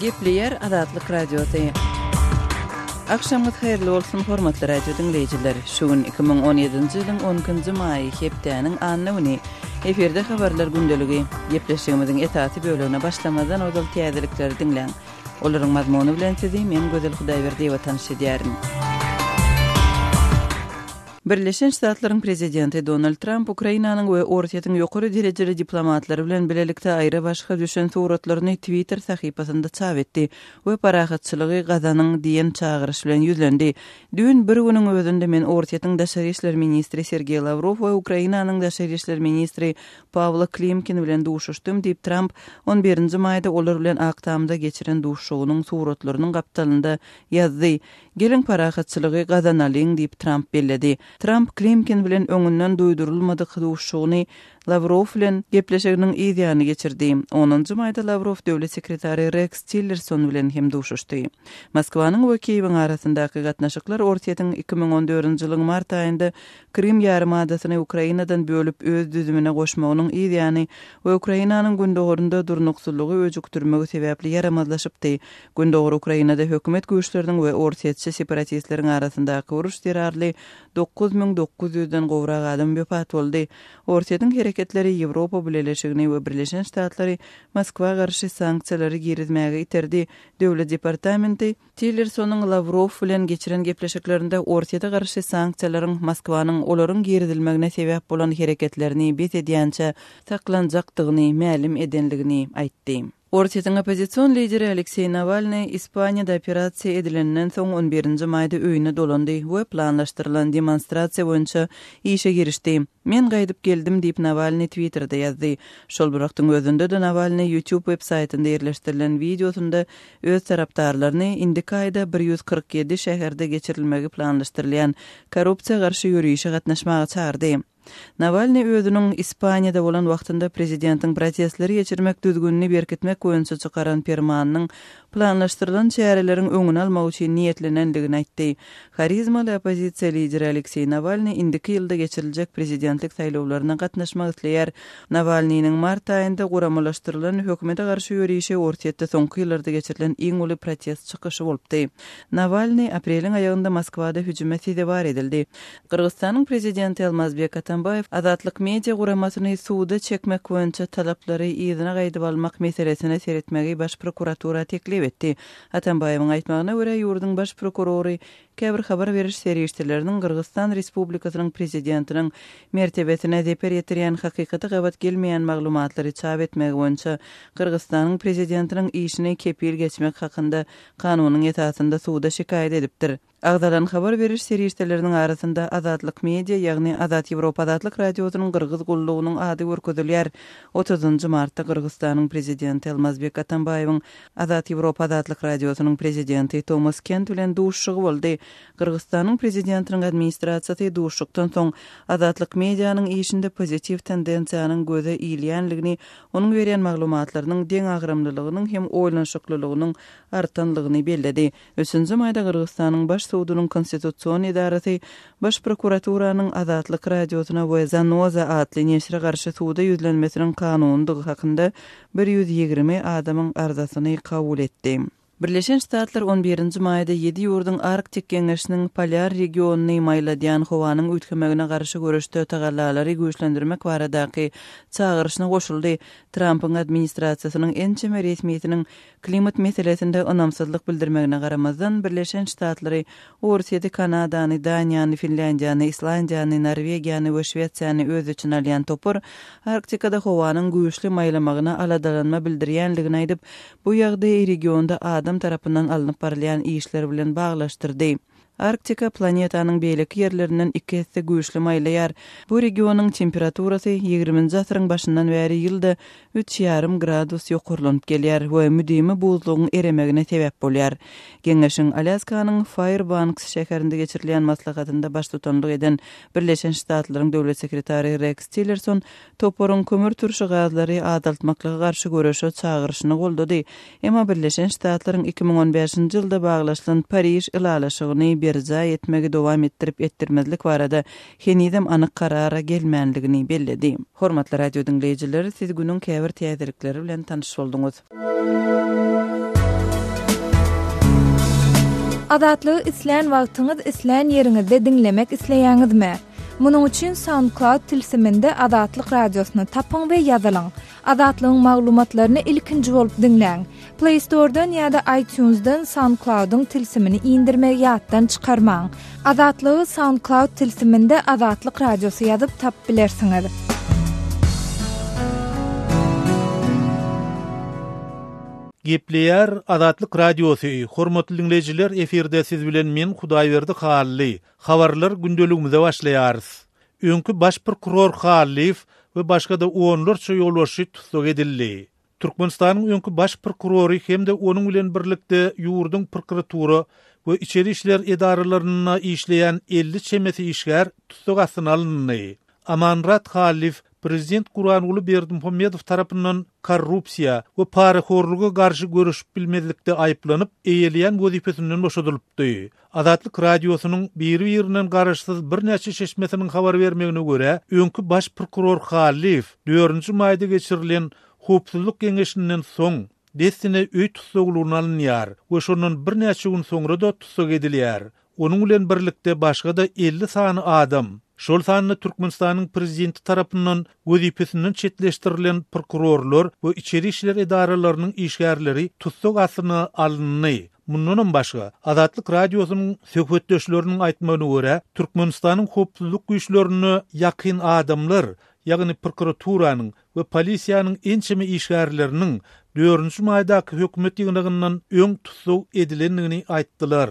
Gepleýär Azatlyk Radiosy. Agşamyňyz haýyrly bolsun, hormatly radio diňleýjiler! Şu gün 2017-nji ýylyň 12-nji maýy, hepdäniň anna güni. Efirde habarlar gündeligi. Gepleşigimiziň esasy bölegine başlamazdan ozal täzelikleri diňläň. Olaryň mazmuny bilen sizi men Gözel Hudaýberdiýewa tanyş edýärin. Birleşen Ştatlaryň prezidenti Donald Tramp Ukrainanyň we Orsýetiň ýokary derejeli diplomatlary bilen bilelikde aýra-başga düşen suratlaryny Twitter sahypasynda çap etdi we parahatçylygy gazanyň diýen çagyryş bilen ýüzlendi. Düýn bir günüň özünde men Orsýetiň daşary işler ministri Sergeý Lawrow we Ukrainanyň daşary işler ministri Pawlo Klimkin bilen duşuşdym diýip, Tramp on birinji maýda olar bilen Ak Tamda geçiren duşuşygynyň suratlarynyň gapdalynda ýazdy. Geliň parahatçylygy gazanalyň diýip, Tramp belledi. Tramp Klimkin bilen öňünden duýdurylmadyk duşuşygyny Lawrow bilen gepleşiginiň yz ýany geçirdi. Onunjy maýda Lawrow döwlet sekretary Reks Tillerson bilen hem duşuşdy. Moskwanyň we Kiýewiň arasyndaky gatnaşyklar Orsýetiň 2014-nji ýylyň mart aýynda Krym ýarymadasyny Ukrainadan bölüp öz düzümine goşmagynyň yz ýany we Ukrainanyň gündogarynda durnuksyzlygy öjükdirmegi sebäpli ýaramazlaşypdy. Gündogar Ukrainada hökümet güýçleriniň we orsýetçi separatistleriň arasyndaky uruş zerarly 9900 den gowrak adam wepat boldy. Orsýetiň hereketleri Ýewropa Bileleşigini we Birleşen Ştatlary Moskwa garşy sanksiýalary girizmäge iterdi. Döwlet departamenti Tillersonyň Lawrow bilen geçiren gepleşiklerinde Orsýete garşy sanksiýalaryň Moskwanyň olaryň girizilmegine sebäp bolan hereketlerini bes edýänçä saklanjakdygyny mälim edenligini aýtdy. Orsýetiň oppozision lideri Alekseý Nawalnyý Ispaniýada operasiýa edileninden soň on birinji maýda öýüne dolandy we planlaşdyrylan demonstrasiýa boýunça işe girişdi. Men gaýdyp geldim diýip, Nawalnyý Twitterde ýazdy. Şol bir wagtyň özünde-de Nawalnyý YouTube web-saýtynda ýerleşdirilen wideosynda öz tarapdarlaryny indiki aýda 147 şäherde geçirilmegi planlaşdyrylýan korrupsiýa garşy ýörişe gatnaşmaga çagyrdy. Nawalnyý özüniň Ispaniýada bolan wagtynda prezidentiň protestleri geçirmek düzgünini berkitmek boýunça çykaran permanynyň planlaşdyrylan çäreleriň öňüni almak üçin niýetlenendigini aýtdy. Harizmaly oppozisiýa lideri Alekseý Nawalnyý indiki ýylda geçiriljek prezidentlik saýlawlaryna gatnaşmak isleýär. Nawalnynyň mart aýynda guramalaşdyrylan hökümete garşy ýörişi Orsýetde soňky ýyllarda geçirilen iň uly protest çykyşy bolupdy. Nawalnyý apreliň aýagynda Moskwada hüjüme sezewar edildi. Gyrgyzystanyň prezidenti Almazbek Atambaýew Azatlyk Media guramasyny suda çekmek boýunça talaplary yzyna gaýdyp almak meselesine seretmegi Baş prokuratura teklip etdi. Atambaýewiň aýtmagyna görä, ýurduň baş prokurory käbir habar beriş serişdeleriniň Gyrgyzystan Respublikasynyň prezidentiniň mertebesine zeper ýetirýän hakykata gabat gelmeýän maglumatlary çap etmegi boýunça Gyrgyzystanyň prezidentiniň işini kepil geçmek hakynda kanunyň esasynda suda şikaýat edipdir. Agzalan habar beriş serişdeleriniň arasynda Azatlyk Media, ýagny Azat Ýewropa Azatlyk Radiosynyň Gyrgyz gullugynyň ady görkezilýär. Otuzynjy martda Gyrgyzystanyň prezidenti Almazbek Atambaýewiň Azat Ýewropa Azatlyk Radiosynyň prezidenti Tomas Kent bilen duşuşygy boldy. Gyrgyzystanyň prezidentiniň administrasiýasy duşuşykdan soň Azatlyk Medianyň işinde pozitiw tendensiýanyň göze ilýänligini, onuň berýän maglumatlarynyň deňagramlylygynyň hem oýlanyşyklylygynyň artanlygyny belledi. Üçünji maýda Gyrgyzystanyň Baş sudunyň Konstitusion edarasy Baş prokuraturanyň Azatlyk Radiosyna we Zanoza atly neşire garşy suda ýüzlenmesiniň kanunydygy hakynda 120 adamyň arzasyny kabul etdi. Birleşen Ştatlar on birinji maýda ýedi ýurduň Arktik Geňeşiniň polýar regionyny maýladýan howanyň üýtgemegine garşy göreşde tagallalary güýçlendirmek baradaky çagyryşyna goşuldy. Trampyň administrasiýasynyň ençeme resmisiniň Klimat meselesinde ynamsyzlyk bildirmegine garamazdan, Birleşen Ştatlary, Orsýeti, Kanadany, Daniýany, Finlýandiýany, Islandiýany, Norwegiýany we Şwesiýany öz içine alýan topar Arktikada howanyň güýçli maýlamagyna aladalanma bildirýänligini aýdyp, bu ýagdaýy regionda adam tarapyndan alnyp barylýan işler bilen baglaşdyrdy. Arktika planetanyň beýleki ýerlerinden iki esse güýçli maýlaýar. Bu regionyň temperaturasy ýigriminji asyryň başyndan bäri ýylda üç ýarym gradus ýokarlanyp gelýär we müdimi buzlugyň eremegine sebäp bolýar. Geňeşiň Alýaskanyň Faýrbanks şäherinde geçirilýän maslahatynda baştutanlyk eden Birleşen Ştatlaryň döwlet sekretary Reks Tillerson toparyň kömürturşy gazlary azaltmaklyga garşy göreşe çagyryşyny goldady. Emma Birleşen Ştatlaryň 2015-nji ýylda baglaşylan Pariž ylalaşygyny berjaý etmegi dowam etdirip-etdirmezlik barada henizem anyk karara gelmänligini belledi. Hormatly radio diňleýjiler, siz günüň käbir täzelikleri bilen tanyş bolduňyz. Azatlygy islän wagtyňyz, islän ýeriňizde diňlemek isleýäňizmi? Munuň üçin SoundCloud tilsiminde Azatlyk Radiosyny tapyň we ýazylyň. Azatlygyň maglumatlaryny ilkinji bolup diňläň. Play Store-dan ýa-da iTunes-dan SoundCloud-yň tilsimini indirmegi ýatdan çykarmaň. Azatlygy SoundCloud tilsiminde Azatlyk Radiosy ýazyp tapyp bilersiňiz. Gepleýär Azatlyk Radiosy, Hormatly diňleýjiler efirde siz bilen men Hudaýberdi Hally. Habarlar gündeligimize başlaýarys. Öňki baş prokuror Hallyýew we başga-da onlarça ýolbaşçy tussag edildi. Türkmenistanyň öňki baş prokurory hem-de onuň bilen birlikde ýurduň prokuratura we içeri işler edaralarynda işleýän 50 çemesi işgär tussag astyna alyndy. Amanmyrat Hallyýew prezident Gurbanguly Berdimuhamedow tarapyndan korrupsiýa we parahorluga garşy göreşip bilmezlikde aýyplanyp, eýeleýän wezipesinden boşadylypdy. Azatlyk Radiosynyň biri-birinden garaşsyz birnäçe çeşmesiniň habar bermegine görä, öňki baş prokuror Hallyýew dördünji maýda geçirilen Howpsuzlyk geňeşinden soň dessine öý tussaglygyna alynýar we şondan birnäçe gün soňra-da tussag edilýär. Onuň bilen birlikde başga-da 50 sany adam, şol sanda Türkmenistanyň prezidenti tarapyndan wezipesinden çetleşdirilen prokurorlar we içeri işler edaralarynyň işgärleri tussag astyna alyndy. Mundanam başga, Azatlyk Radiosynyň söhbetdeşleriniň aýtmagyna görä, Türkmenistanyň howpsuzlyk güýçlerine ýakyn adamlar, ýagny prokuraturanyň we polisiýanyň ençeme işgärleriniň dördünji maýdaky hökümet ýygnagyndan öň tussag edilendigini aýtdylar.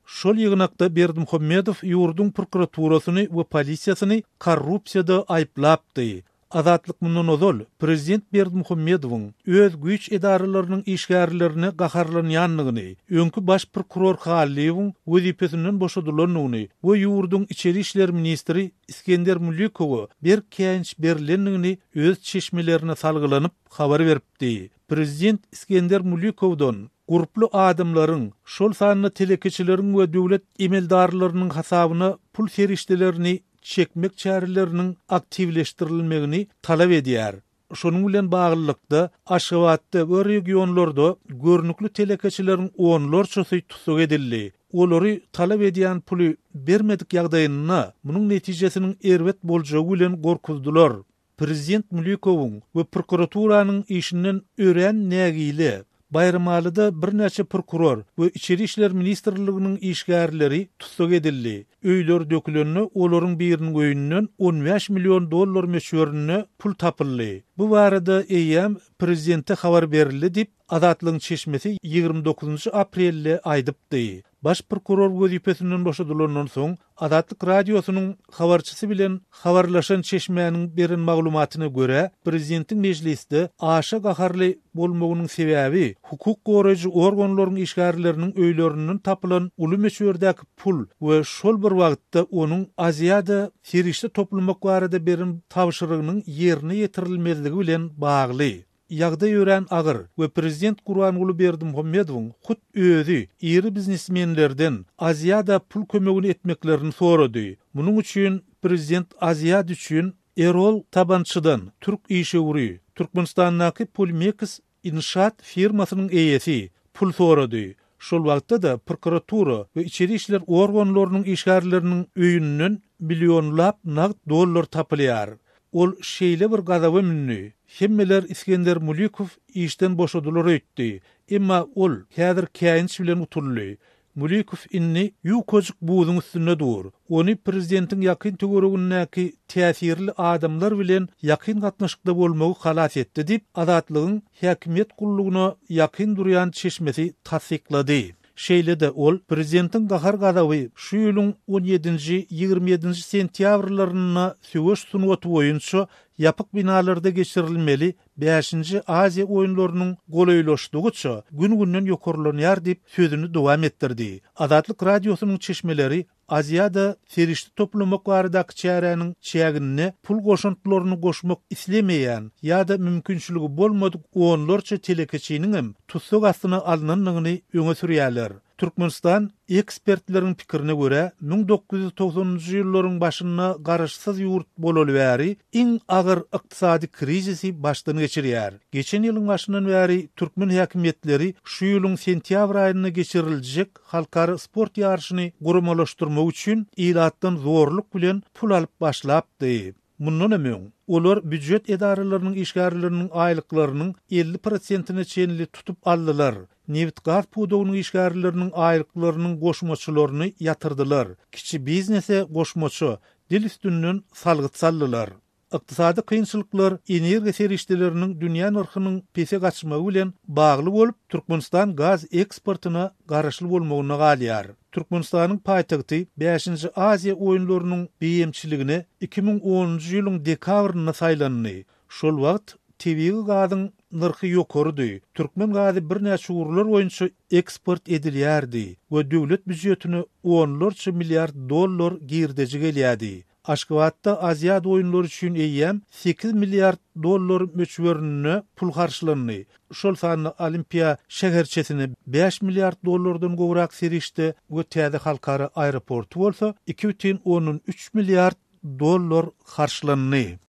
Şol ýygnakda Berdimuhamedow ýurduň prokuraturasyny we polisiýasyny korrupsiýada aýyplapdy. Azatlyk mundan ozal, prezident Berdimuhamedowyň öz güýç edaralarynyň işgärlerine gaharlanýandygyny, öňki baş prokuror Hallyýewiň wezipesinden boşadylandygyny we ýurduň içeri işler ministri Isgender Mülikowa berk käýinç berlendigini öz çeşmelerine salgylanyp habar beripdi. Prezident Isgender Mülikowdan gurply adamlaryň, şol sanda telekeçileriň we döwlet emeldarlarynyň hasabyna pul serişdelerini çekmek çäreleriniň aktiwleşdirilmegini talap edýär. Şonuň bilen baglylykda, Aşgabatda we regionlarda görnükli telekeçileriň onlarçasy tussag edildi. Olary talap edýän puly bermedik ýagdaýynda, munuň netijesiniň erbet boljagy bilen gorkuzdylar. Prezident Mülikowyň we prokuraturanyň işinden örän nägile Baýramalyda birnäçe prokuror we Içeri işler ministrliginiň işgärleri tussag edildi. Öýleri dökülende olaryň biriniň öýünden 15 million dollar möçberinde pul tapyldy. Bu barada eýýäm prezidente habar berildi diýip, Azatlygyň çeşmesi 29 aprelde aýdypdy. Baş prokuror wezipesinden boşadylandan soň, Azatlyk Radiosynyň habarçysy bilen habarlaşan çeşmäniň beren maglumatyna görä, prezidentiň mejlisde aşa gaharly bolmagynyň sebäbi hukuk goraýjy organlaryň işgärleriniň öýlerinden tapylan uly möçberdäki pul we şol bir wagtda onuň Aziada serişde toplamak barada beren tabşyrygynyň ýerine ýetirilmezligi bilen bagly. Ýagdaý örän agyr we prezident Gurbanguly Berdimuhamedowyň hut özi iri biznesmenlerden Aziada pul kömegini etmeklerini sorady. Munuň üçin prezident Aziada üçin Erol Tabançydan, türk işewüri, Türkmenistandaky Pulmeks inşaat firmasynyň eýesi, pul sorady. Şol wagtda-da prokuratura we içeri işler organlarynyň işgärleriniň öýünden millionlap nagt dollar tapylýar. Ol şeýle bir gazaba mündi. Hemmeler Isgender Mulikow işden boşadylar öýtdi. Emma ol häzir käýinç bilen gutuldy. Mulikow indi ýukajyk buzuň üstünde dur. Ony prezidentiň ýakyn töweregindäki täsirli adamlar bilen ýakyn gatnaşykda bolmagy halas etdi diýip, Azatlygyň häkimiýet gullugyna ýakyn durýan çeşmesi tassyklady. Şeýle-de ol prezidentiň gahar-gazaby şu ýylyň on ýedinji, 27 ýedinji sentýabrlarynda söweş sungaty boýunça ýapyk binalarda geçirilmeli bäşinji Aziýa oýunlarynyň golaýlaşdygyça gün-günden ýokarlanýar diýip, sözüni dowam etdirdi. Azatlyk Radiosynyň çeşmeleri Aziada serişde toplamak baradaky çäräniň çäginde pul goşantlaryny goşmak islemeýän ýa-da mümkinçiligi bolmadyk onlarça telekeçiniňem tussag astyna alnandygyny öňe sürýärler. Türkmenistan ekspertleriň pikirine görä, 1990-njy ýyllaryň başynda garaşsyz ýurt bolaly bäri iň agyr ykdysady krizisi başdan geçirýär. Geçen ýylyň başyndan bäri türkmen häkimiýetleri şu ýylyň sentýabr aýynda geçiriljek halkara sport ýaryşyny guramalaşdyrmak üçin ilatdan zorluk bilen pul alyp başlapdy. Mundan hem öň, olar býujet edaralarynyň işgärleriniň aýlyklarynyň 50 prosentine çenli tutup aldylar, nebit-gaz pudagynyň işgärleriniň aýlyklarynyň goşmaçalaryny ýatyrdylar, kiçi biznese goşmaça, dil üstünden salgyt saldylar. Ykdysady kynçylyklar energiýa serişdeleriniň dünýä nyrhynyň pese gaçmagy bilen bagly bolup, Türkmenistan gaz eksportyna garaşly bolmagynda galýar. Türkmenistanyň paýtagty Bäşinji Aziýa oýunlarynyň beýemçiligine 2010-njy ýylyň dekabrynda saýlandy. Şol wagt tebigy gazyň nyrhy ýokarydy, türkmen gazy birnäçe ugurlar boýunça eksport edilýärdi we döwlet býujetine onlarça milliard dollar girdeji gelýärdi. Aşgabatda Aziada oýunlary üçin eýýäm sekiz milliard dollar möçberinde pul harçlandy, şol sanda Olimpiýa şäherçesine bäş milliard dollardan gowrak serişde we täze halkara aeroporty bolsa iki bütin ondan üç milliard dollar harçlandy.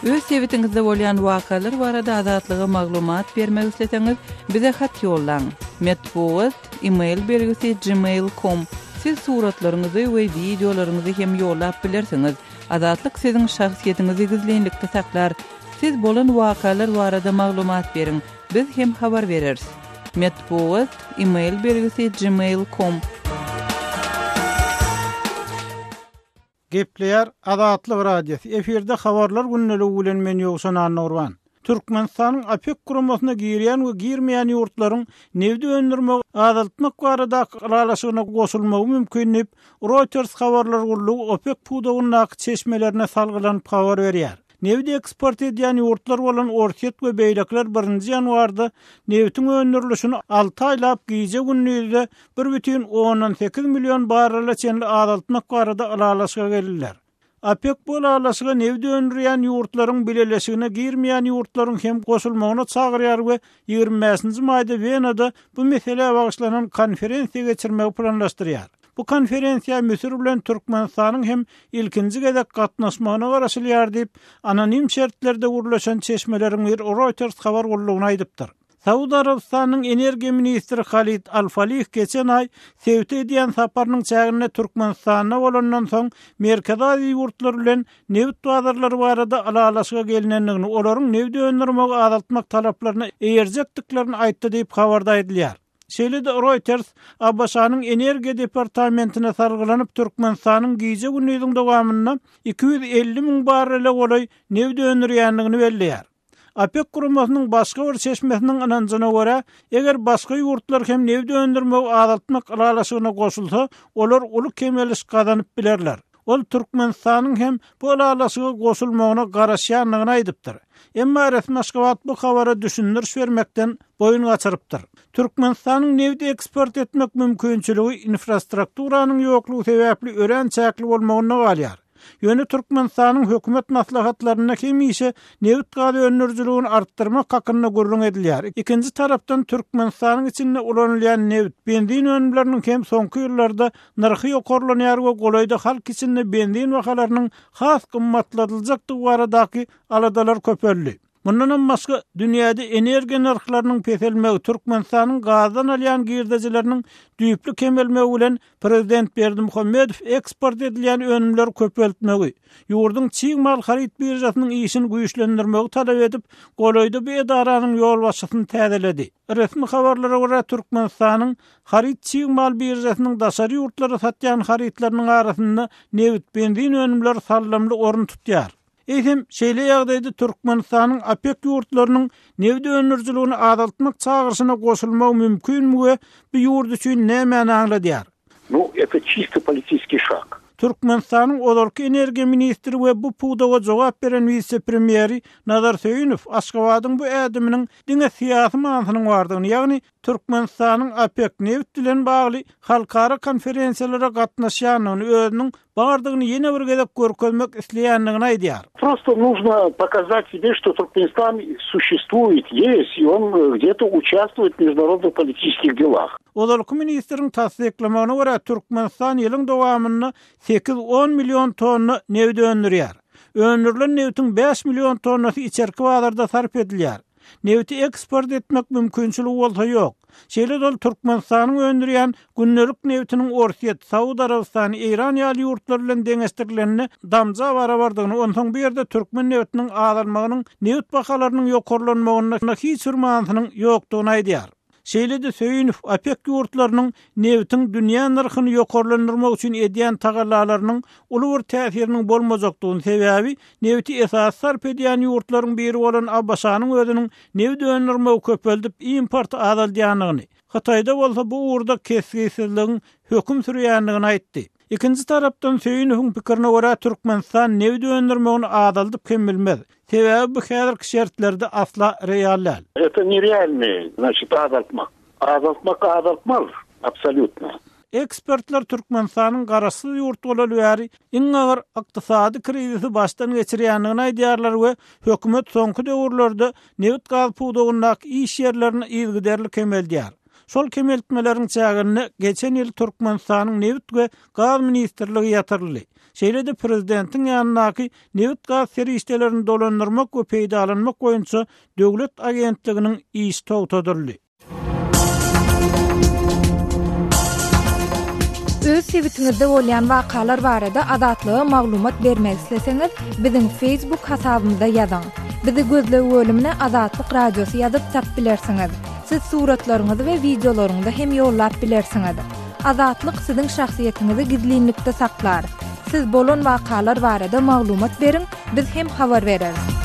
Öz sebitiňizde bolýan wakalar barada Azatlyga maglumat bermek isleseňiz, bize hat ýollaň. Metbugat, e-mail belgisi gmail com. Siz suratlaryňyzy we wideolaryňyzy hem ýollap bilersiňiz. Azatlyk siziň şahsyýetiňizi gizlinlikde saklar. Siz bolan wakalar barada maglumat beriň, biz hem habar bereris. Metbugat, e-mail belgisi gmail com. Gepleýär Azatlyk Radiosy, efirde Habarlar gündeligi bilen men Ýowşan Annagurban. Türkmenistanyň OPEK guramasyna girýän we girmeýän ýurtlaryň nebit öndürmegi azaltmak baradaky ylalaşygyna goşulmagy mümkin diýip, Reuters habarlar gullugy OPEK pudagyndaky çeşmelerine salgylanyp habar berýär. Nebit eksport edýän ýurtlar bolan Orsýet we beýlekiler birinji ýanwarda nebitiň öndürilişini alty aýlap gije-gündizde 1,8 million barrele çenli azaltmak barada ylalaşyga geldiler. OPEK bu ylalaşyga nebit öndürýän ýurtlaryň bileleşigine girmeýän ýurtlaryň hem goşulmagyna çagyrýar we 25-nji maýda Wenada bu meselä bagyşlanan konferensiýa geçirmegi planlaşdyrýar. Bu konferensiýa Müsür bilen Türkmenistanyň hem ilkinji gezek gatnaşmagyna garaşylýar diýip, anonim şertlerde gürleşen çeşmeleriň biri Reuters habar gullugyna aýdypdyr. Saud Arabystanynyň energiýa ministri Halid Al-Falih geçen aý sebite edýän saparynyň çäginde Türkmenistanda bolandan soň Merkezi Aziýa ýurtlary bilen nebit bazarlary barada ylalaşyga gelnendigini, olaryň nebit öndürmegi azaltmak talaplaryna eýerjekdiklerini aýtdy diýip, habarda aýdylýar. Şeýle-de Reuters ABŞ-nyň Energiýa departamentine salgylanyp, Türkmenistanyň gije-gündiziň dowamynda 250 müň barrele golaý nebit öndürýändigini belleýär. OPEK guramasynyň başga bir çeşmesiniň ynanjyna görä, eger başga ýurtlar hem nebit öndürmegi azaltmak ylalaşygyna goşulsa, olar uly kemeliş gazanyp bilerler. Ol Türkmenistanyň hem bu ylalaşyga goşulmagyna garaşýandygyny aýdypdyr. Emma resmi Aşgabat bu habara düşündiriş bermekden boýun gaçyrypdyr. Türkmenistanyň nebit eksport etmek mümkinçiligi infrastrukturanyň ýoklugy sebäpli örän çäkli bolmagynda galýar. Ýöne Türkmenistanyň hökümet maslahatlarynda hemişe nebit-gaz öndürijiligini artdyrmak hakynda gürrüň edilýär. Ikinji tarapdan Türkmenistanyň içinde ulanylýan nebit, benzin önümleriniň hem soňky ýyllarda nyrhy ýokarlanýar we golaýda halk içinde benzin bahalarynyň has gymmatladyljakdygy baradaky aladalar köpeldi. Mundanam başga, dünýäde energiýa nyrhlarynyň peselmegi, Türkmenistanyň gazdan alýan girdejileriniň düýpli kemelmegi bilen prezident Berdimuhamedow eksport edilýän önümleri köpeltmegi, ýurduň çig mal haryt biržasynyň işini güýçlendirmegi talap edip, golaýda bu edaranyň ýolbaşçysyny täzeledi. Resmi habarlara görä, Türkmenistanyň haryt çig mal biržasynyň daşary ýurtlara satýan harytlarynyň arasynda nebit, benzin önümleri saldamly orun tutýar. Eýsem, şeýle ýagdaýda Türkmenistanyň OPEK ýurtlarynyň nebit öndürijiligini azaltmak çagyryşyna goşulmagy mümkinmi we bu ýurt üçin nämäni aňladýar? Nu, eto çisto politiskiý şag. Türkmenistanyň ozalky energiýa ministri we bu pudaga jogap beren wise-premýeri Nazar Söýünow Aşgabadyň bu ädiminiň diňe syýasy manysynyň bardygyny, ýagny Türkmenistanyň OPEK nebit bilen bagly halkara konferensiýalara gatnaşýandygyny, özüniň. bardygyny ýene bir gezek görkezmek isleýändigini aýdýar. Prosto нужно показать себе, что Туркменистан существует, есть, и он где-то участвует в международных политических делах. Ozalky ministriň tassyklamagyna görä, Türkmenistan ýylyň dowamynda sekiz-on million tonna nebit öndürýär. Öndürilen nebitiň bäş million tonnasy içerki bazarda sarp edilýär. Nebiti eksport etmek mümkinçiligi bolsa ýok. Şeýle-de ol Türkmenistanyň öndürýän gündelik nebitiniň Orsýet, Saud Arabystany, Eýran ýaly ýurtlar bilen deňeşdirilende damja barabardygyny, onsoň bu ýerde türkmen nebitiniň azalmagynyň nebit bahalarynyň ýokarlanmagynda hiç bir manysynyň ýokdugyny aýdýar. Şeýle-de Söýünow OPEK ýurtlarynyň nebitiň dünýä nyrhyny ýokarlandyrmak üçin edýän tagallalarynyň uly bir täsiriniň bolmajakdygyny, sebäbi nebiti esasy sarp edýän ýurtlaryň biri bolan ABŞ-nyň özüniň nebit öndürmegi köpeldip, importy azaldýandygyny, Hytaýda bolsa bu ugurda kesgitsizligiň höküm sürýändigini aýtdy. Ikinji tarapdan, Söýünowyň pikirine görä, Türkmenistan nebit öndürmegini azaldyp hem bilmez. Sebäbi bu häzirki şertlerde asla real däl. Это нереальный, значит, azaltmak. Azaltmak azaltmaz, absolýutno. Ekspertler Türkmenistanyň garaşsyz ýurt bolaly bäri iň agyr ykdysady krizisi başdan geçirýändigini aýdýarlar we hökümet soňky döwürlerde nebit-gaz pudagyndaky iş ýerlerini yzygiderli kemeldýär. Şol kemeltmeleriň çäginde geçen ýyl Türkmenistanyň Nebit we gaz ministrligi ýatyryldy. Şeýle-de prezidentiň ýanyndaky Nebit-gaz serişdelerini dolandyrmak we peýdalanmak boýunça döwlet agentliginiň işi togtadyldy. Öz sebitiňizde bolýan wakalar barada Azatlyga maglumat bermek isleseňiz, biziň Facebook hasabymyza ýazyň. Bizi gözleg bölümine Azatlyk Radiosy ýazyp tap bilersiňiz. Siz suratlaryňyzy we wideolaryňyzy hem ýollap bilersiňiz. Azatlyk siziň şahsyýetiňizi gizlinlikde saklar. Siz bolan wakalar barada maglumat beriň, biz hem habar bereris.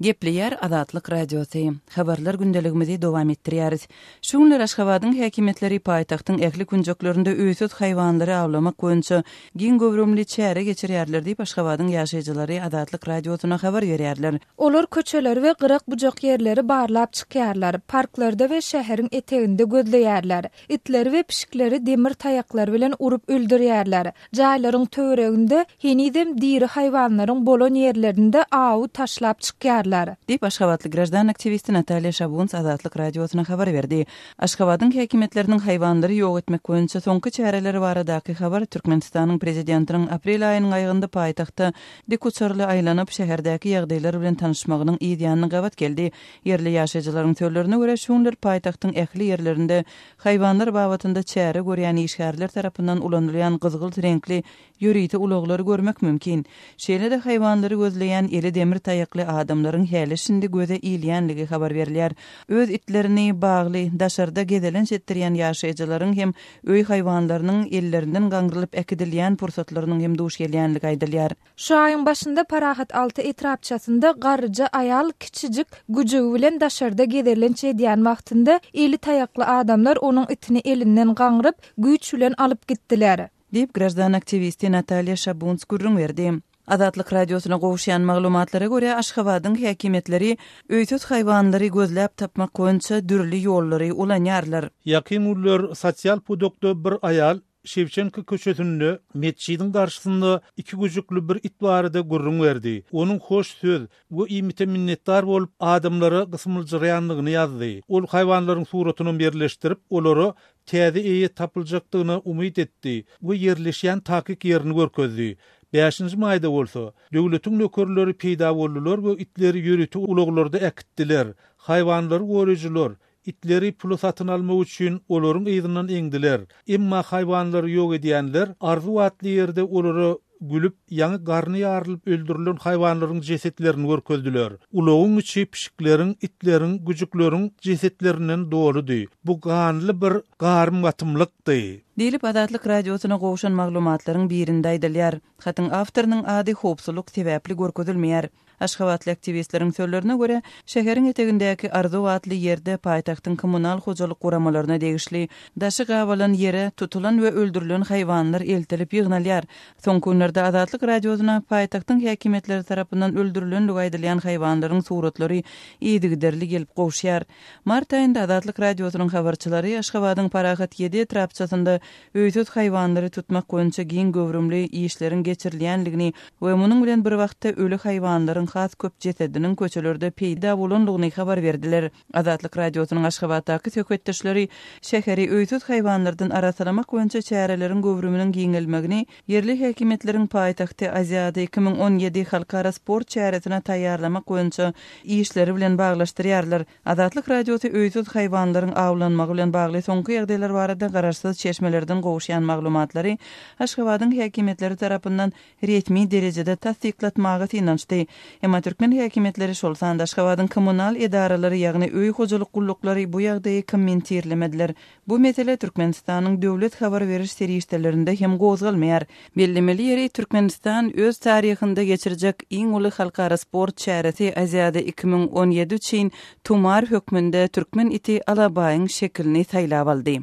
Gepleýär Azatlyk Radiosy. Habarlar gündeligimizi dowam etdirýäris. Şu günler Aşgabadyň häkimiýetleri paýtagtyň ähli künjeklerinde öýsüz haýwanlary awlamak boýunça giň göwrümli çäre geçirýärler diýip, Aşgabadyň ýaşaýjylary Azatlyk Radiosyna habar berýärler. Olar köçeleri we gyrak-bujak ýerleri barlap çykýarlar, parklarda we şäheriň eteginde gözleýärler. Itleri we pişikleri demir taýaklar bilen urup öldürýärler. Jaýlaryň töwereginde, henizem diri haýwanlaryň bolan ýerlerinde awy taşlap çykýarlar. Diýip, aşgabatly graždan aktiwisti Natalýa Şabunts Azatlyk Radiosyna habar berdi. Aşgabadyň häkimiýetleriniň haýwanlary ýok etmek boýunça soňky çäreleri baradaky habar Türkmenistanyň prezidentiniň aprel aýynyň aýagynda paýtagtda dikuçarly aýlanyp, şäherdäki ýagdaýlar bilen tanyşmagynyň yz ýanyna gabat geldi. Ýerli ýaşaýjylaryň sözlerine görä, şu günler paýtagtyň ähli ýerlerinde haýwanlar babatynda çäre görýän işgärler tarapyndan ulanylýan gyzgylt reňkli ýörite ulaglary görmek mümkin. Şeýle-de haýwanlary gözleýän eli demir taýakly adamlaryň häli-şindi göze ilýänligi habar berilýär. Öz itlerini bagly, daşarda gezelenç etdirýän ýaşaýjylaryň hem öý haýwanlarynyň ellerinden gaňrylyp äkidilýän pursatlarynyň hem duş gelýänligi aýdylýar. Şu aýyň başynda Parahat Alty etrapçasynda garryja aýal kiçijik güjügi bilen daşarda gezelenç edýän wagtynda eli taýakly adamlar onuň itini elinden gaňryp, güýç bilen alyp gitdiler. Diýip, graždan aktiwisti Natalýa Şabunts gürrüň berdi. Azatlyk Radiosyna gowuşýan maglumatlara görä, Aşgabadyň häkimiýetleri öýsüz haýwanlary gözläp tapmak boýunça dürli ýollary ulanýarlar. Ýakyn günler sosial pudakda bir aýal Şewçenko köçesinde, metjidiň garşysynda iki güjükli bir it barada gürrüň berdi. Onuň hoş söz we iýmite minnetdar bolup, adamlara gysmyljyraýandygyny ýazdy. Ol haýwanlaryň suratynam ýerleşdirip, olara täze eýe tapyljakdygyna umyt etdi we ýerleşýän takyk ýerini görkezdi. Bäşinji maýda bolsa, döwletiň nökerleri peýda boldular we itleri ýörite ulaglarda äkitdiler. Haýwanlary goraýjylar Itleri pula satyn almak üçin olaryň yzyndan eňdiler. Emma haýwanlary ýok edýänler Arzuw atly ýerde olara gülüp, ýaňy garny ýarylyp öldürilen haýwanlaryň jesetlerini görkezdiler. Ulagyň içi pişikleriň, itleriň, güjükleriň jesetlerinden doludy. Bu ganly bir garym-gatymlykdy. Diýlip, Azatlyk Radiosyna gowşan maglumatlaryň birinde aýdylýar. Hatyň awtorynyň ady howpsuzlyk sebäpli görkezilmeýär. Aşgabatly aktiwistleriň sözlerine görä, şäheriň etegindäki Arzuw atly ýerde paýtagtyň kommunal hojalyk guramalaryna degişli daşy gabalan ýere tutulan we öldürilen haýwanlar eltilip ýygnalýar. Soňky günlerde Azatlyk Radiosyna paýtagtyň häkimiýetleri tarapyndan öldürilenligi aýdylýan haýwanlaryň suratlary yzygiderli gelip gowuşýar. Mart aýynda Azatlyk Radiosynyň habarçylary Aşgabadyň Parahat ýedi etrapçasynda öýsüz haýwanlary tutmak boýunça giň göwrümli işleriň geçirilýänligini we munuň bilen bir wagtda öli haýwanlaryň has köp jesediniň köçelerde peýda bolandygyny habar berdiler. Azatlyk Radiosynyň Aşgabatdaky söhbetdeşleri şäheri öýsüz haýwanlardan arassalamak boýunça çäreleriň göwrüminiň giňelmegini ýerli häkimiýetleriň paýtagty Aziada 2017 halkara sport çäresine taýýarlamak boýunça işleri bilen baglaşdyrýarlar. Azatlyk Radiosy öýsüz haýwanlaryň awlanmagy bilen bagly soňky ýagdaýlar barada garaşsyz çeşmelerden gowuşýan maglumatlary Aşgabadyň häkimiýetleri tarapyndan resmi derejede tassyklatmaga synanyşdy. Emma türkmen häkimiýetleri, şol sanda Aşgabadyň kommunal edaralary, ýagny öý hojalyk gulluklary bu ýagdaýy kommentirlemediler. Bu mesele Türkmenistanyň döwlet habar beriş serişdelerinde hem gozgalmaýar. Bellemeli ýeri, Türkmenistan öz taryhynda geçirjek iň uly halkara sport çäresi Aziada 2017 üçin tumar hökmünde türkmen iti Alabaýyň şekilini saýlap aldy.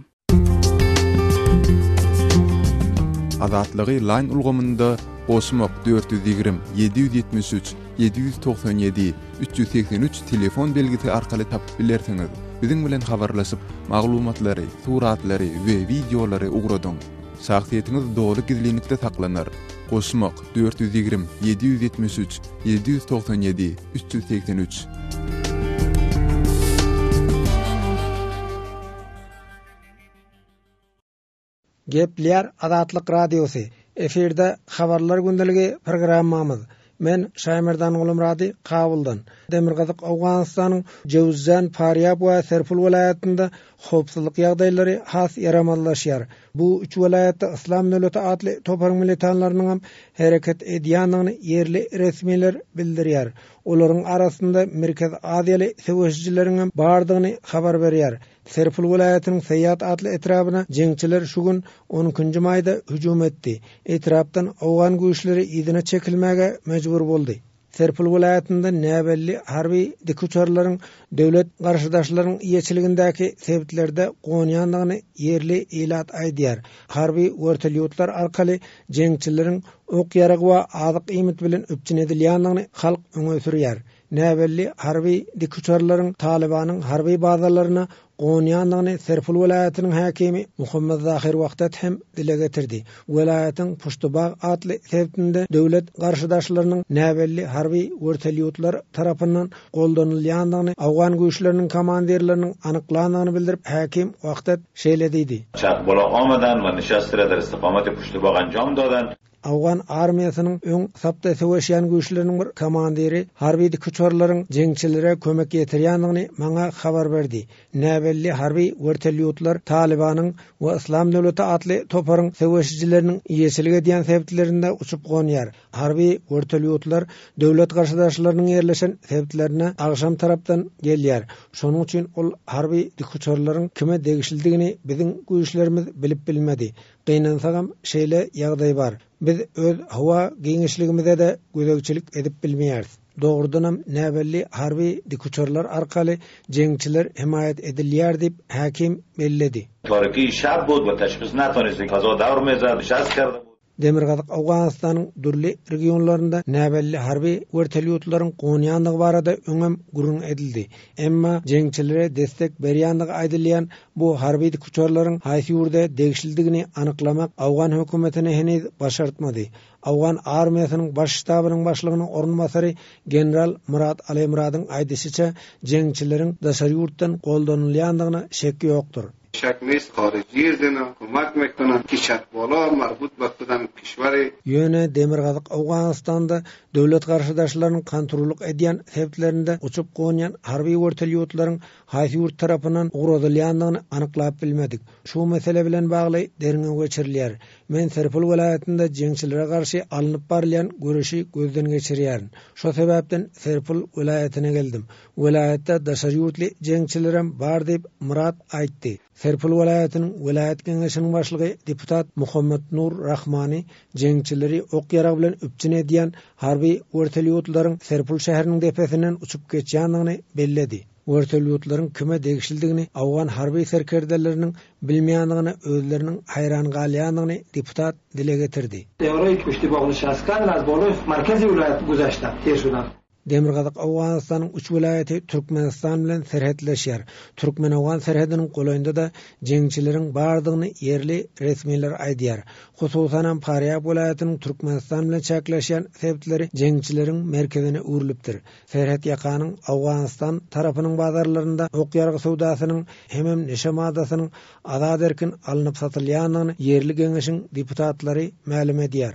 Azatlygy Line ulgamynda goşmak 420 773 797 383 telefon belgisi arkaly tapyp bilersiňiz. Biziň bilen habarlaşyp, maglumatlary, suratlary we wideolary ugradyň. Şahsyýetiňiz doly gizlinlikde saklanar. Goşmak 420 773 797 383. Gepleýär Azatlyk Radiosy, efirde Habarlar gündeligi programmamyz. Men Şaýmerdan Gulumyrady Kabuldan. Demirgazyk Owganystanyň Jöwüzjan, Farýab we Serpul welaýatynda howpsuzlyk ýagdaýlary has ýaramazlaşýar. Bu üç welaýatda Yslam döwleti atly toparyň militanlarynyňam hereket edýändigini ýerli resmiler bildirýär. Olaryň arasynda Merkezi Aziýaly söweşijileriňem bardygyny habar berýär. Serpil welaýatynyň Saýat atly etrabyna jeňçiler şu gün, on ikinji maýda hüjüm etdi. Etrapdan owgan güýçleri yzyna çekilmäge mejbur boldy. Serpil welaýatynda näbelli harby dikuçarlaryň döwlet garşydaşlaryň eýeçiligindäki sebitlerde gonýandygyny ýerli ilat aýdýar. Harby wertolýotlar arkaly jeňçileriň ok-ýarag we azyk-iýmit bilen üpjün edilýändigini halk öňe sürýär. Näbelli harby dikuçarlaryň Talybanyň harby bazalaryna gonýandygyny Serpul welaýatynyň häkimi Muhammad Zahir Wahdat hem dile getirdi. Welaýatyň Puştubag atly sebitinde döwlet garşydaşlarynyň näbelli harby wertolýotlar tarapyndan goldanylýandygyny owgan güýçleriniň komandirleriniň anyklandygyny bildirip, häkim Wahdat şeýle diýdi. Çarhbola omadan we nişast ra dar istiqamati Puştubag anjam dadan. Owgan armiýasynyň öň sapda söweşýän güýçleriniň bir komandiri harby dikuçarlaryň jeňçilere kömek ýetirýändigini maňa habar berdi. Näbelli harby wertolýotlar Talybanyň we Yslam döwleti atly toparyň söweşijileriniň eýeçilik edýän sebitlerinde uçup gonýar. Harby wertolýotlar döwlet garşydaşlarynyň ýerleşen sebitlerine agşam tarapdan gelýär. Şonuň üçin ol harby dikuçarlaryň kime degişlidigini biziň güýçlerimiz bilip bilmedi. Gynansagam, şeýle ýagdaý bar. Biz öz howa giňişligimize-de gözegçilik edip bilmeýäris. Dogrudanam, näbelli harby dikuçarlar arkaly jeňçiler hemaýat edilýär diýip, häkim belledi. Tariki şab bud we teşhis natanesti faza dawr mezad nişast kerde bud. Demirgazyk Owganystanyň dürli regionlarynda näbelli harby wertolýotlaryň gonýandygy barada öňem gürrüň edildi. Emma jeňçilere destek berýändigi aýdylýan bu harby dikuçarlaryň haýsy ýurda degişlidigini anyklamak owgan hökümetine heniz başartmady. Owgan armiýasynyň baş ştabynyň başlygynyň orunbasary general Myrat Alemyradyň aýdyşyça, jeňçileriň daşary ýurtdan goldanylýandygyna şek ýokdur. Şek nist haryjy zina kömek mekana ki çarhbola marbut be kudam kişweri. Ýöne Demirgazyk Owganystanda döwlet garşydaşlarynyň kontrollyk edýän sebitlerinde uçup gonýan harby wertolýotlaryň haýsy ýurt tarapyndan ugradylýandygyny anyklap bilmedik. Şu mesele bilen bagly derňew geçirilýär. Men Serpil welaýatynda jeňçilere garşy alnyp barylýan göreşi gözden geçirýärin. Şo sebäpden Serpil welaýatyna geldim. Welaýatda daşary ýurtly jeňçilerem bar diýip, Myrat aýtdy. Serpil welaýatynyň welaýat geňeşiniň başlygy deputat Muhammet Nur Rahmani jeňçileri ok-ýarag bilen üpjün edýän harby wertolýotlaryň Serpul şäheriniň depesinden uçup geçýändigini belledi. Wertolýotlaryň kime degişlidigini owgan harby serkerdeleriniň bilmeýändigine özleriniň haýran galýandygyny deputat dile getirdi. Demirgazyk Owganystanyň üç welaýaty Türkmenistan bilen serhetleşýär. Türkmen-owgan serhediniň golaýynda-da jeňçileriň bardygyny ýerli resmiler aýdýar. Hususanam Farýab welaýatynyň Türkmenistan bilen çäkleşýän sebitleri jeňçileriň merkezine öwrülipdir. Serhetýakanyň Owganystan tarapynyň bazarlarynda ok-ýarag söwdasynyň hemem neşe maddasynyň azat-erkin alnyp satylýandygyny ýerli geňeşiň deputatlary mälim edýär.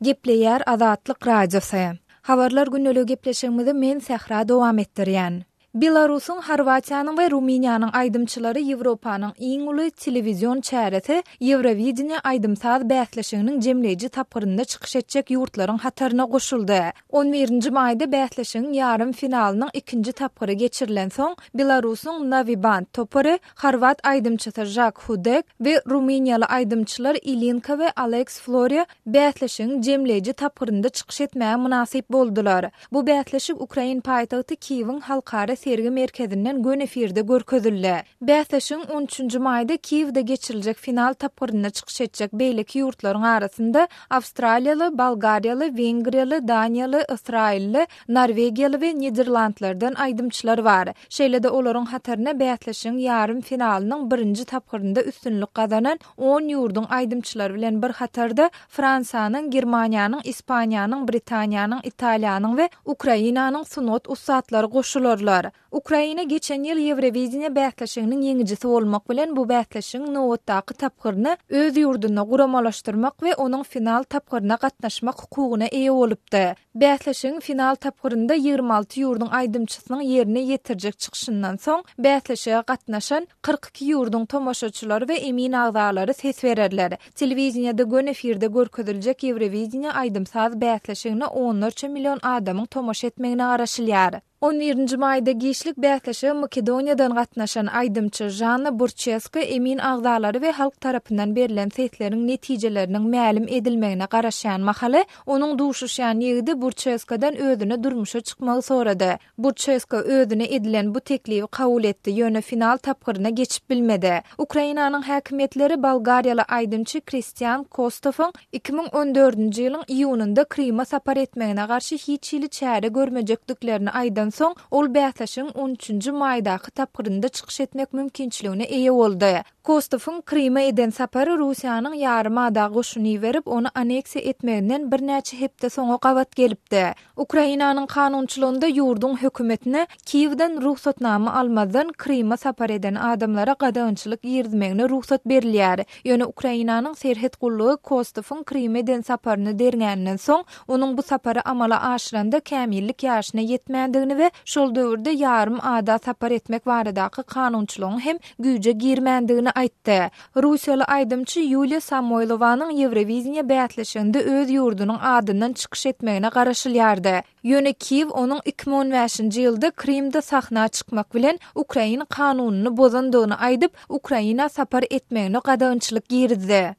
Gepleýär Azatlyk Radiosy. Habarlar gündeligi gepleşigimizi men Sähra dowam etdirýän. Belarusyň, Horwatiýanyň we Rumyniýanyň aýdymçylary Ýewropanyň iň uly telewizion çäresi Ýewrowideniýe aýdym-saz bäsleşiginiň jemleýji tapgyrynda çykyş etjek ýurtlaryň hataryna goşuldy. On birinji maýda bäsleşigiň ýarym finalynyň ikinji tapgyry geçirilensoň, Belarusyň Naviband topary Horwat aýdymçysy Žak Hudek we rumyniýaly aýdymçylar Ilinka we Aleks Floria bäsleşigiň jemleýji tapgyrynda çykyş etmäge mynasyp boldular. Bu bäsleşik ukrain paýtagty Kiýewiň Halkara sergi merkezinden göni efirde görkezildi. Bäsleşigiň on üçünji maýda Kiýewde geçiriljek final tapgyrynda çykyş etjek beýleki ýurtlaryň arasynda awstraliýaly, bolgariýaly, wengriýaly, daniýaly, ysraýylly, norwegiýaly we niderlandlardan aýdymçylar bar. Şeýle-de olaryň hataryna bäsleşigiň ýarym finalynyň birinji tapgyrynda üstünlik gazanan on ýurduň aýdymçylary bilen bir hatarda Fransiýanyň, Germaniýanyň, Ispaniýanyň, Britaniýanyň, Italiýanyň we Ukrainanyň sungat ussatlary goşularlar. Ukraina geçen ýyl Ýewrowideniýe bäsleşiginiň ýeňijisi bolmak bilen bu bäsleşigiň nobatdaky tapgyryny öz ýurdunda guramalaşdyrmak we onuň final tapgyryna gatnaşmak hukugyna eýe bolupdy. Bäsleşigiň final tapgyrynda 26 ýurduň aýdymçysynyň ýerine ýetirjek çykyşyndan soň, bäsleşige gatnaşan 42 ýurduň tomaşaçylary we emin agzalary ses bererler. Telewideniýede göni efirde görkeziljek Ýewrowideniýe aýdym-saz bäsleşigine onlarça million adamyň tomaşa etmegine garaşylýar. On birinji maýda giçlik bäsleşige Makedoniýadan gatnaşan aýdymçy Žanna Burçeska emin agzalary we halk tarapyndan berlen sesleriň netijeleriniň mälim edilmegine garaşýan mahaly, onuň duşuşýan ýigidi Burçeskadan özüne durmuşa çykmagy sorady. Burçeska özüne edilen bu teklibi kabul etdi, ýöne final tapgyryna geçip bilmedi. Ukrainanyň häkimiýetleri bolgariýaly aýdymçy Kristian Kostowyň 2014-nji ýylyň iýunynda Kryma sapar etmegine garşy hiç hili çäre görmejekdiklerini aýdansoň, ol bäsleşigiň on üçünji maýdaky tapgyrynda çykyş etmek mümkinçiligine eýe boldy. Kostowyň Kryma eden sapary Russiýanyň ýarym ada goşun iberip, ony anneksiýa etmeginden birnäçe hepde soňa gabat gelipdi. Ukrainanyň kanunçylygynda ýurduň hökümetine Kiýewden rugsatnama almazdan Kryma sapar eden adamlara gadagançylyk girizmegine rugsat berilýär. Ýöne Ukrainanyň serhet gullugy Kostowyň Kryma eden saparyny derňäninden soň, onuň bu sapary amala aşyranda kämillik ýaşyna ýetmändigini we şol döwürde ýarym ada sapar etmek baradaky kanunçylygyň hem güýje girmändigini aýtdy. Russiýaly aýdymçy Ýuliýa Samoýlowanyň Ýewrowideniýe bäsleşiginde öz ýurdunyň adyndan çykyş etmegine garaşylýardy. Ýöne Kiýew onuň 2015-nji ýylda Krymda sahna çykmak bilen ukrain kanunyny bozandygyny aýdyp, Ukraina sapar etmegine gadagançylyk girizdi.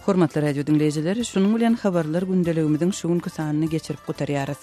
Hormatly radio diňleýjiler, şunuň bilen habarlar gündeligimiziň şu günki sanyny geçirip gutarýarys.